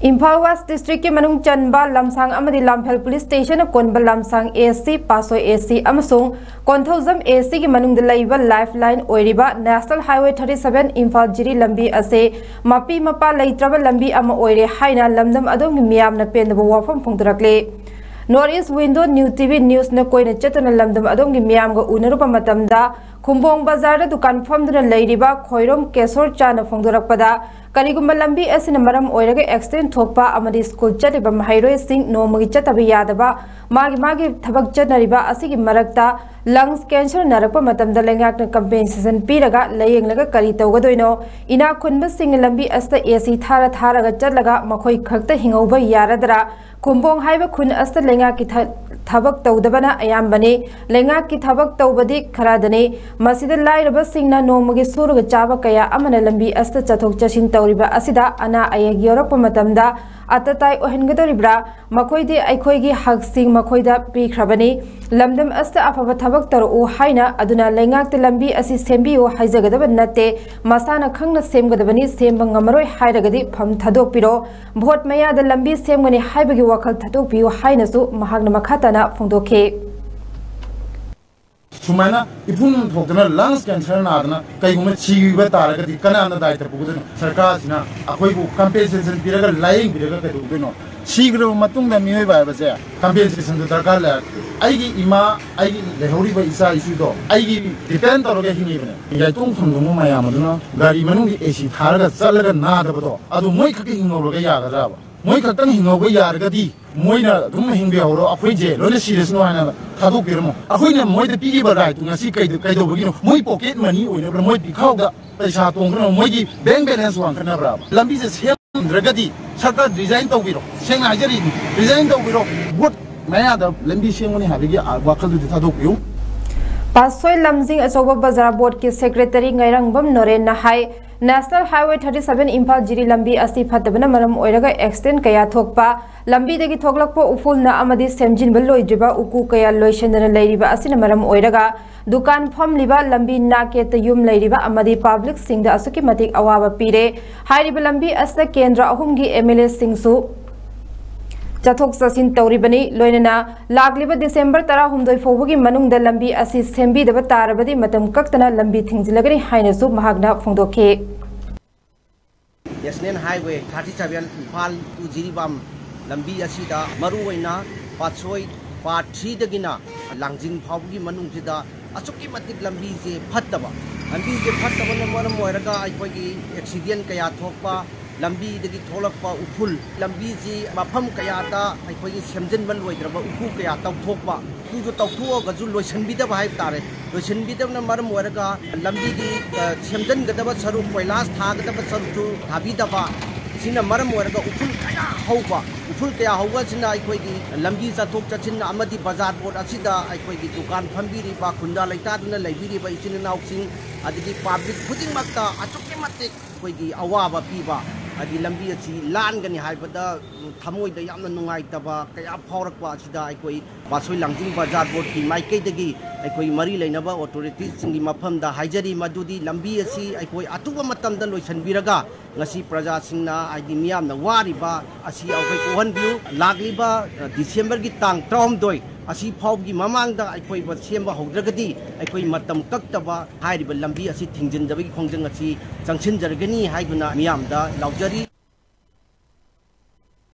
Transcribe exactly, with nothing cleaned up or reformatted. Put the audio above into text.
Imphal west ꯗꯤꯁꯇ꯭ꯔꯤꯛꯀꯤ ꯃꯅꯨꯡ ꯆꯟꯕ ꯂꯝꯁꯥꯡ ꯑꯃꯗꯤ ꯂꯝꯐꯦꯜ ꯄꯨꯂꯤꯁ ꯁ꯭ꯇꯦꯁꯟꯅ ꯀꯣꯟꯕ ꯂꯝꯁꯥꯡ ꯑꯦ ꯁꯤ, ꯄꯥꯁꯣꯏ ꯑꯦ ꯁꯤ ꯑꯃꯁꯨꯡ ꯀꯣꯟꯊꯧꯖꯝ ꯑꯦ ꯁꯤꯒꯤ ꯃꯅꯨꯡꯗ ꯂꯩꯕ ꯂꯥꯏꯐ ꯂꯥꯏꯟ ꯑꯣꯏꯔꯤꯕ national highway thirty seven Imphal Jiri ꯂꯝꯕꯤ ꯑꯁꯤ ꯃꯄꯤ ꯃꯄꯥ ꯂꯩꯇ꯭ꯔꯕ ꯂꯝꯕꯤ ꯑꯃ ꯑꯣꯏꯔꯦ ꯍꯥꯏꯅ ꯂꯝꯗꯝ ꯑꯗꯣꯝꯒꯤ ꯃꯤꯌꯥꯝꯅ ꯄꯦꯟꯗꯕ ꯋꯥꯐꯝ ꯐꯣꯡꯗꯣꯔꯛꯂꯤ꯫ North East Window, New T V Newsꯅ ꯀꯣꯏꯅ ꯆꯠꯇꯨꯅ ꯂꯝꯗꯝ ꯑꯗꯣꯝꯒꯤ ꯃꯤꯌꯥꯝꯒ ꯎꯅꯔꯨꯕ ꯃꯇꯝꯗ, ꯈꯨꯝꯕꯣꯡ ꯕꯖꯥꯔꯗ ꯗꯨꯀꯥꯟ ꯐꯝꯗꯨꯅ ꯂꯩꯔꯤꯕ ꯈꯣꯏꯔꯣꯝ ꯀꯦꯁꯣꯔ ꯆꯥꯅ ꯐꯣꯡꯗꯣꯔꯛꯄꯗ, ꯀꯔꯤꯒꯨꯝꯕ ꯂꯝꯕꯤ ꯑꯁꯤꯅ ꯃꯔꯝ ꯑꯣꯏꯔꯒ ꯑꯦꯛꯁꯤꯗꯦꯟ ꯊꯣꯛꯄ ꯑꯃꯗꯤ ꯁ꯭ꯀꯨꯜ ꯆꯠꯂꯤꯕ ꯃꯍꯩꯔꯣꯏꯁꯤꯡ ꯅꯣꯡꯃꯒꯤ ꯆꯠꯇꯕ ꯌꯥꯗꯕ, ꯃꯥꯒꯤ ꯃꯥꯒꯤ ꯊꯕꯛ ꯆꯠꯅꯔꯤꯕ ꯑꯁꯤꯒꯤ ꯃꯔꯛꯇ ꯂꯪꯁ ꯀꯦꯟꯁꯔ ꯅꯥꯔꯛꯄ ꯃꯇꯝꯗ ꯂꯩꯉꯥꯛꯅ ꯀꯝꯄꯦꯟꯁꯦꯁꯟ ꯄꯤꯔꯒ ꯂꯥꯌꯦꯡꯂꯒ ꯀꯔꯤ ꯇꯧꯒꯗꯣꯏꯅꯣ? ꯏꯅꯥꯛ ꯈꯨꯟꯕꯁꯤꯡꯅ ꯂꯝꯕꯤ ꯑꯁꯤꯗ ꯑꯦ ꯁꯤ ꯊꯥꯔ ꯊꯥꯔꯒ ꯆꯠꯂꯒ ꯃꯈꯣꯏ ꯈꯛꯇ ꯍꯤꯡꯍꯧꯕ ꯌꯥꯔꯗ꯭ꯔꯥ? ꯈꯨꯝꯕꯣꯡ ꯍꯥꯏꯕ ꯈꯨꯟ ꯑꯁꯤꯗ ꯂꯩꯉꯥꯛꯀꯤ ꯊ-, ꯊꯕꯛ ꯇꯧꯗꯕꯅ ꯑꯌꯥꯝꯕꯅꯤ꯫ ꯂꯩꯉꯥꯛꯀꯤ ꯊꯕꯛ ꯇꯧꯕꯗꯤ ꯈꯔꯗꯅꯤ꯫ ꯃꯁꯤꯗ ꯂꯥꯏꯔꯕꯁꯤꯡꯅ ꯅꯣꯡꯃꯒꯤ ꯁꯨꯔꯒ ꯆꯥꯕ ꯀꯌꯥ ꯑꯃꯅ ꯂꯝꯕꯤ ꯑꯁꯤꯗ ꯆꯠꯊꯣꯛ ꯆꯠꯁꯤꯟ ꯇꯧꯔꯤꯕ ꯑꯁꯤꯗ ꯑꯅꯥ ꯑꯌꯦꯛ ꯌꯧꯔꯛꯄ ꯃꯇꯝꯗ ꯑꯇꯇꯥꯏ ꯑꯣꯏꯍꯟꯒꯗꯧꯔꯤꯕ꯭ꯔꯥ? ꯃꯈꯣꯏꯗꯤ ꯑꯩꯈꯣꯏꯒꯤ ꯍꯛꯁꯤꯡ ꯃꯈꯣꯏꯗ ꯄꯤꯈ꯭ꯔꯕꯅꯤ꯫ ꯂꯝꯗꯝ ꯑꯁꯤꯗ ꯑꯐꯕ ꯊꯕꯛ ꯇꯧꯔꯛꯎ ꯍꯥꯏꯅ, ꯑꯗꯨꯅ ꯂꯩꯉꯥꯛꯇ ꯂꯝꯕꯤ ꯑꯁꯤ ꯁꯦꯝꯕꯤꯌꯨ ꯍꯥꯏꯖꯒꯗꯕ ꯅꯠꯇꯦ, ꯃꯁꯥꯅ ꯈꯪꯅ ꯁꯦꯝꯒꯗꯕꯅꯤ, ꯁꯦꯝꯕ ꯉꯝꯃꯔꯣꯏ ꯍꯥꯏꯔꯒꯗꯤ ꯐꯝ ꯊꯥꯗꯣꯛꯄꯤꯔꯣ꯫ ꯚꯣꯠ ꯃꯌꯥꯗ ꯂꯝꯕꯤ ꯁꯦꯝꯒꯅꯤ ꯍꯥꯏꯕꯒꯤ ꯋꯥꯈꯜ ꯊꯥꯗꯣꯛꯄꯤꯌꯨ ꯍꯥꯏꯅꯁꯨ ꯃꯍꯥꯛꯅ ꯃꯈꯥ ꯇꯥꯅ ꯐꯣꯡꯗꯣꯛꯈꯤ꯫ ꯁꯨꯃꯥꯏꯅ ꯏꯐꯨꯟ ꯊꯣꯛꯇꯅ ꯂꯪꯁ ꯀꯦꯟꯁꯔ ꯅꯥꯗꯅ ꯀꯩꯒꯨꯝꯕ ꯁꯤꯕ ꯇꯥꯔꯒꯗꯤ ꯀꯅꯥꯅ ꯗꯥꯏꯇ ꯄꯨꯒꯗꯣꯏꯅꯣ? ꯁꯔꯀꯥꯔꯁꯤꯅ ꯑꯩꯈꯣꯏꯕꯨ ꯀꯝꯄꯦꯟꯁꯦꯁꯟ ꯄꯤꯔꯒ ꯂꯥꯏꯌꯦꯡꯕꯤꯔꯒ ꯀꯩꯗꯧꯗꯣꯏꯅꯣ? ꯁꯤꯈ꯭ꯔꯕ ꯃꯇꯨꯡꯗ ꯃꯤꯑꯣꯏꯕ ꯍꯥꯏꯕꯁꯦ ꯀꯝꯄꯦꯟꯁꯦꯁꯟꯗꯣ ꯗꯔꯀꯥꯔ ꯂꯩ꯫ ꯑꯩꯒꯤ ꯏꯃꯥ, ꯑꯩꯒꯤ ꯂꯩꯍꯧꯔꯤꯕ ꯏꯆꯥ ꯏꯁꯨꯗꯣ ꯑꯩꯒꯤ ꯗꯤꯄꯦꯟ ꯇꯧꯔꯒ ꯍꯤꯡꯉꯤꯕꯅꯦ꯫ ꯌꯥꯏꯇꯣꯡ ꯐꯪꯗꯣꯡꯕ ꯃꯌꯥꯝ ꯑꯗꯨꯅ ꯒꯥꯔꯤ ꯃꯅꯨꯡꯒꯤ ꯑꯦ ꯁꯤ ꯊꯥꯔꯒ ꯆꯠꯂꯒ ꯅꯥꯗꯕꯗꯣ, ꯑꯗꯨ ꯃꯣꯏ ꯈꯛꯇ ꯍꯤꯡꯍꯧꯔꯒ ꯌꯥꯒꯗ꯭ꯔꯕ? ꯃꯣꯏ ꯈꯛꯇꯪ ꯍꯤꯡꯍꯧꯕ ꯌꯥꯔꯒꯗꯤ ꯃꯣꯏꯅ ꯑꯗꯨꯝ ꯍꯤꯡꯕꯤꯍꯧꯔꯣ, ꯑꯩꯈꯣꯏꯁꯦ ꯂꯣꯏꯅ ꯁꯤꯔꯁꯅꯨ ꯍꯥꯏꯅ ꯊꯥꯗꯣꯛꯄꯤꯔꯝꯃꯣ꯫ ꯑꯩꯈꯣꯏꯅ ꯃꯣꯏꯗ ꯄꯤꯈꯤꯕ ꯔꯥꯏꯠꯇꯨ ꯉꯁꯤ ꯀꯩꯗ-, ꯀꯩꯗꯧꯕꯒꯤꯅꯣ? ꯃꯣꯏ ꯄꯣꯀꯦꯠ ꯃꯅꯤ ꯑꯣꯏꯅꯕ꯭ꯔꯥ? ꯃꯣꯏ ꯄꯤꯈꯥꯎꯗ ꯄꯩꯁꯥ ꯇꯣꯡꯈ꯭ꯔꯕ? ꯃꯣꯏꯒꯤ ꯕꯦꯡ ꯕꯦꯂꯦꯟꯁ ꯋꯥꯡꯈꯠꯅꯕ꯭ꯔꯥꯕ? ꯂꯝꯕꯤꯁꯦ ꯁꯦꯝꯗ꯭ꯔꯒꯗꯤ ꯁꯔꯀꯥꯔ ꯔꯤꯖꯥꯏꯟ ꯇꯧꯕꯤꯔꯣ꯫ ꯁꯦꯡꯅ ꯍꯥꯏꯖꯔꯤꯅꯤ, ꯔꯤꯖꯥꯏꯟ ꯇꯧꯕꯤꯔꯣ꯫ ꯚꯣꯠ ꯃꯌꯥꯗ ꯂꯝꯕꯤ ꯁꯦꯝꯒꯅꯤ ꯍꯥꯏꯕꯒꯤ, ꯑ, ꯋꯥꯈꯜꯗꯨꯗꯤ ꯊꯥꯗꯣꯛꯄꯤꯌꯨ꯫ ꯄꯥꯠꯁꯣꯏ ꯂꯝꯖꯤꯡ ꯑꯆꯧꯕ ꯕꯖꯥꯔ ꯕꯣꯔꯗꯀꯤ ꯁꯦꯀ꯭ꯔꯦꯇꯔꯤ ꯉꯥꯏꯔꯪꯕꯝ ꯅꯣꯔꯦꯟꯅ ꯍꯥꯏ, National Highway thirty seven Imphal Jiri ꯂꯝꯕꯤ ꯑꯁꯤ ꯐꯠꯇꯕꯅ ꯃꯔꯝ ꯑꯣꯏꯔꯒ ꯑꯦꯛꯁꯤꯗꯦꯟ ꯀꯌꯥ ꯊꯣꯛꯄ, ꯂꯝꯕꯤꯗꯒꯤ ꯊꯣꯛꯂꯛꯄ ꯎꯐꯨꯜꯅ ꯑꯃꯗꯤ ꯁꯦꯝꯖꯤꯟꯕ ꯂꯣꯏꯗ꯭ꯔꯤꯕ ꯎꯀꯨ ꯀꯌꯥ ꯂꯣꯏꯁꯤꯟꯗꯅ ꯂꯩꯔꯤꯕ ꯑꯁꯤꯅ ꯃꯔꯝ ꯑꯣꯏꯔꯒ ꯗꯨꯀꯥꯟ ꯐꯝꯂꯤꯕ, ꯂꯝꯕꯤ ꯅꯥꯀꯦꯠꯇ ꯌꯨꯝ ꯂꯩꯔꯤꯕ ꯑꯃꯗꯤ ꯄꯕ꯭ꯂꯤꯛꯁꯤꯡꯗ ꯑꯁꯨꯛꯀꯤ ꯃꯇꯤꯛ ꯑꯋꯥꯕ ꯄꯤꯔꯦ꯫ ꯍꯥꯏꯔꯤꯕ ꯂꯝꯕꯤ ꯑꯁꯤꯗ ꯀꯦꯟꯗ꯭ꯔ ꯑꯍꯨꯝꯒꯤ ꯑꯦꯝ ꯑꯦꯜ ꯑꯦꯁꯤꯡꯁꯨ ꯆꯠꯊꯣꯛ ꯆꯠꯁꯤꯟ ꯇꯧꯔꯤꯕꯅꯤ꯫ ꯂꯣꯏꯅꯅ ꯂꯥꯛꯂꯤꯕ ꯗꯤꯁꯦꯝꯕꯔ ꯇꯔꯥꯍꯨꯝꯗꯣꯏ ꯐꯥꯎꯕꯒꯤ ꯃꯅꯨꯡꯗ ꯂꯝꯕꯤ ꯑꯁꯤ ꯁꯦꯝꯕꯤꯗꯕ ꯇꯥꯔꯕꯗꯤ ꯃꯇꯝ ꯀꯛꯇꯅ ꯂꯝꯕꯤ ꯊꯤꯡꯖꯤꯜꯂꯒꯅꯤ ꯍꯥꯏꯅꯁꯨ ꯃꯍꯥꯛꯅ ꯐꯣꯡꯗꯣꯛꯈꯤ꯫ National Highway thirty seven Imphal to Jiribam ꯂꯝꯕꯤ ꯑꯁꯤꯗ ꯃꯔꯨꯑꯣꯏꯅ ꯄꯥꯠꯁꯣꯏ part three ꯗꯒꯤꯅ ꯂꯥꯡꯖꯤꯡ ꯐꯥꯎꯕꯒꯤ ꯃꯅꯨꯡꯁꯤꯗ ꯑꯁꯨꯛꯀꯤ ꯃꯇꯤꯛ ꯂꯝꯕꯤꯁꯦ ꯐꯠꯇꯕ, ꯂꯝꯕꯤꯁꯦ ꯐꯠꯇꯕꯅ ꯃꯔꯝ ꯑꯣꯏꯔꯒ ꯑꯩꯈꯣꯏꯒꯤ ꯑꯦꯛꯁꯤꯗꯦꯟ ꯀꯌꯥ ꯊꯣꯛꯄ, ꯂꯝꯕꯤꯗꯒꯤ ꯊꯣꯛꯂꯛꯄ ꯎꯐꯨꯜ, ꯂꯝꯕꯤꯁꯤ ꯃꯐꯝ ꯀꯌꯥꯗ ꯑꯩꯈꯣꯏꯒꯤ ꯁꯦꯝꯖꯤꯟꯕ ꯂꯣꯏꯗ꯭ꯔꯕ ꯎꯀꯨ ꯀꯌꯥ ꯇꯧꯊꯣꯛꯄ, ꯎꯀꯨꯁꯨ ꯇꯧꯊꯣꯛꯑꯒꯁꯨ ꯂꯣꯏꯁꯤꯟꯕꯤꯗꯕ ꯍꯥꯏꯕ ꯇꯥꯔꯦ꯫ ꯂꯣꯏꯁꯤꯟꯕꯤꯗꯕꯅ ꯃꯔꯝ ꯑꯣꯏꯔꯒ ꯂꯝꯕꯤꯒꯤ, ꯑ, ꯁꯦꯝꯖꯤꯟꯒꯗꯕ ꯁꯔꯨꯛ, ꯀꯣꯏꯂꯥꯁ ꯊꯥꯒꯗꯕ ꯁꯔꯨꯛꯁꯨ ꯊꯥꯕꯤꯗꯕ, ꯁꯤꯅ ꯃꯔꯝ ꯑꯣꯏꯔꯒ ꯎꯐꯨꯜ ꯀꯌꯥ ꯍꯧꯕ, ꯎꯐꯨꯜ ꯀꯌꯥ ꯍꯧꯕ ꯑꯁꯤꯅ ꯑꯩꯈꯣꯏꯒꯤ ꯂꯝꯕꯤ ꯆꯠꯊꯣꯛ ꯆꯠꯁꯤꯟ ꯑꯃꯗꯤ ꯕꯖꯥꯔ ꯕꯣꯔꯗ ꯑꯁꯤꯗ ꯑꯩꯈꯣꯏꯒꯤ ꯗꯨꯀꯥꯟ ꯐꯝꯕꯤꯔꯤꯕ, ꯈꯨꯟꯗꯥ ꯂꯩꯇꯥꯗꯅ ꯂꯩꯕꯤꯔꯤꯕ ꯏꯆꯤꯟ ꯏꯅꯥꯎꯁꯤꯡ, ꯑꯗꯒꯤ ꯄꯕ꯭ꯂꯤꯛ ꯈꯨꯗꯤꯡꯃꯛꯇ ꯑꯁꯨꯛꯀꯤ ꯃꯇꯤꯛ ꯑꯩꯈꯣꯏꯒꯤ ꯑꯋꯥꯕ ꯄꯤꯕ, ꯍꯥꯏꯗꯤ ꯂꯝꯕꯤ ꯑꯁꯤ ꯂꯥꯟꯒꯅꯤ ꯍꯥꯏꯕꯗ ꯊꯃꯣꯏꯗ ꯌꯥꯝꯅ ꯅꯨꯡꯉꯥꯏꯇꯕ ꯀꯌꯥ ꯐꯥꯎꯔꯛꯄ ꯑꯁꯤꯗ ꯑꯩꯈꯣꯏ ꯄꯥꯠꯁꯣꯏ ꯂꯥꯡꯖꯤꯡ ꯕꯖꯥꯔ ꯕꯣꯔꯗꯀꯤ ꯃꯥꯏꯀꯩꯗꯒꯤ ꯑꯩꯈꯣꯏ ꯃꯔꯤ ꯂꯩꯅꯕ ꯑꯣꯊꯣꯔꯤꯇꯤꯁꯤꯡꯒꯤ ꯃꯐꯝꯗ ꯍꯥꯏꯖꯔꯤ ꯃꯗꯨꯗꯤ ꯂꯝꯕꯤ ꯑꯁꯤ ꯑꯩꯈꯣꯏ ꯑꯊꯨꯕ ꯃꯇꯝꯗ ꯂꯣꯏꯁꯤꯟꯕꯤꯔꯒ ꯉꯁꯤ ꯄ꯭ꯔꯖꯥꯁꯤꯡꯅ, ꯍꯥꯏꯗꯤ ꯃꯤꯌꯥꯝꯅ ꯋꯥꯔꯤꯕ ꯑꯁꯤ ꯑꯩꯈꯣꯏ ꯀꯣꯛꯍꯟꯕꯤꯌꯨ꯫ ꯂꯥꯛꯂꯤꯕ, ꯑ, ꯗꯤꯁꯦꯝꯕꯔꯒꯤ ꯇꯥꯡ ꯇꯔꯥꯍꯨꯝꯗꯣꯏ ꯑꯁꯤ ꯐꯥꯎꯒꯤ ꯃꯃꯥꯡꯗ ꯑꯩꯈꯣꯏ ꯁꯦꯝꯕ ꯍꯧꯗ꯭ꯔꯒꯗꯤ ꯑꯩꯈꯣꯏ ꯃꯇꯝ ꯀꯛꯇꯕ ꯍꯥꯏꯔꯤꯕ ꯂꯝꯕꯤ ꯑꯁꯤ ꯊꯤꯡꯖꯤꯟꯖꯕꯒꯤ ꯈꯣꯡꯖꯪ ꯑꯁꯤ ꯆꯪꯁꯤꯟꯖꯔꯒꯅꯤ ꯍꯥꯏꯗꯨꯅ ꯃꯤꯌꯥꯝꯗ ꯂꯥꯎꯖꯔꯤ꯫